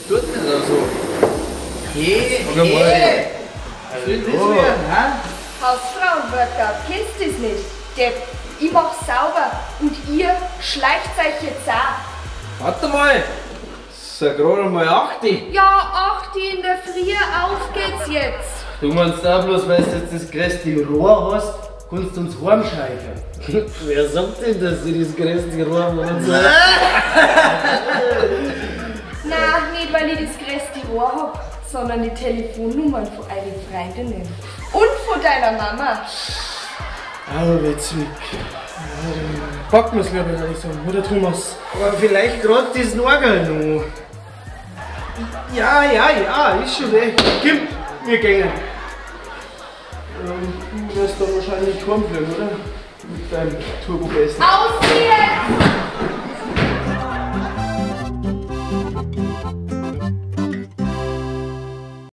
Tut denn da so? Hey, hey! Soll das werden, hä? Hausfrauenworkout, kennst du das nicht? Depp, ich mach sauber und ihr schleicht euch jetzt auch. Warte mal! Es ist ja gerade mal 8. Ja, 8 in der Früh, auf geht's jetzt! Du meinst auch bloß, weil du jetzt das größte Rohr hast, kannst du uns heimscheichen. Wer sagt denn, dass ich das größte Rohr habe? Nein, nicht weil ich das größte Rohr hab, sondern die Telefonnummern von euren Freundinnen. Und von deiner Mama. Aber witzig. Packen wir's, glaube ich, langsam, oder Thomas? Aber vielleicht gerade das Nagel noch. Ja, ja, ja, ist schon recht. Komm, wir gehen. Du wirst dann wahrscheinlich heimfliegen, oder? Mit deinem Turbo-Besten. Aus jetzt!